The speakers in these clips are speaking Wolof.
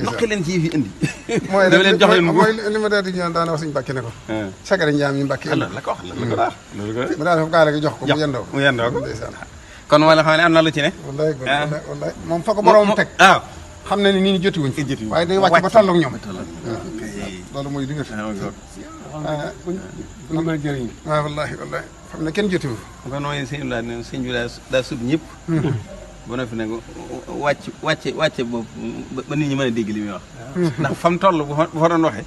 nokki leen ci yi fi indi. mooy dama leen jox leen mooy li ma daal di ñaan daana wax suñu Mbàkke ne ko. sagare njaam yi Mbàkke la ko wax la ko wax. mu daal dafa gaale gi jox ko mu yendoo mu yendoo ko. ndeysaan. kon wala xam ne am na lu ci ne. wallaay moom fa ko borom teg. waaw xam na ni nii ñu jotiwuñ fi. waaye day wàcc ba tolloog ñoom. loolu mooy li nga fi. bu mën a jëriñ. waaw wallaahi xam ne kenn jotiwu. kon mooy sëñ bi daa sut ñëpp. ba noppi nag wàcce boobu ba nit ñi mën a dégg li muy wax. ndax fa mu toll bu fa doon waxee.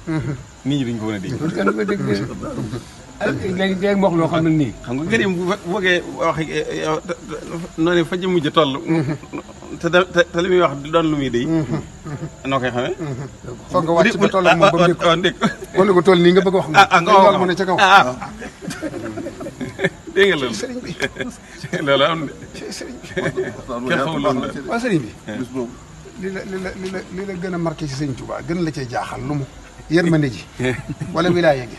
nit ñi duñ ko mën a dégg. léegi léegi mu wax loo xam ne nii. xam nga gërim bu bëggee wax noonu fa jëmm ja toll. te li muy wax di doon lu muy déy. noo koy xamee. foog nga wàcc ba toll moom ba mu dégg ko. wala ko toll nii nga bëgg wax. nga wax mu ne ca kaw. dégg nga loolu. sëriñ bi loolu am na. sëriñ bi. kenn xamul loolu la. waaw sëriñ bi. li la gën a marqué ci sëñ Touba gën la cee jaaxal lu mu yërmande ji wala wilaaya gi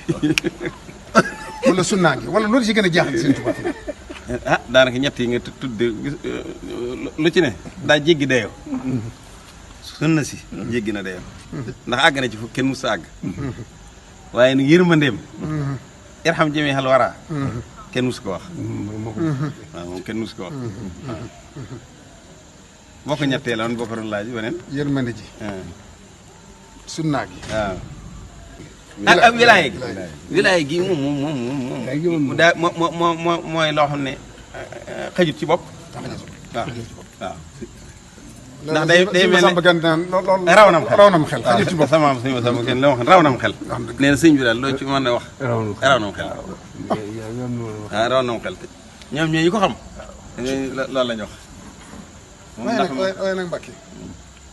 wala sunnaa gi wala loolu ci gën a jaaxal ci sëñ Touba. daanaka ñett yi nga tudd lu ci ne daa jéggi dayoo. sunna si jéggi na dayoo. ndax àgg na ci fu kenn mus a àgg. waaye nag yërmandeem. irham jami xal wara kenn mus ko wax. waaw moom kenn mus ko wax. boo ko ñettee la woon boo ko doon laaj weneen. yërmande ji. sunnaa gi. waaw. ak wilaaya gi. wilaaya gi moom daa mooy loo xam ne xajut ci bopp. waaw waaw. ndax day mel ne raw nam xel xajut ci bopp. sama am suñu sama kenn la wax raw nam xel. nee na sëñ bi daal loo ci mën a wax. raw nam xel. waaw raw nam xel ñoom ñooy yi ko xam. loolu la ñu wax. waaye nag Mbàkke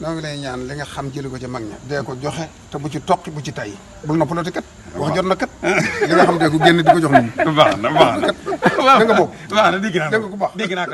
noo ngi lay ñaan li nga xam jëli ko ci mag ña dee ko joxe te bu ci toqi bu ci tay bul noppaloo kat wax jot na kat li nga xam dee ko génn di ko jox nit ñi. baax na baax na da nga bokk baax na dégg naa ko bu baax dégg naa ko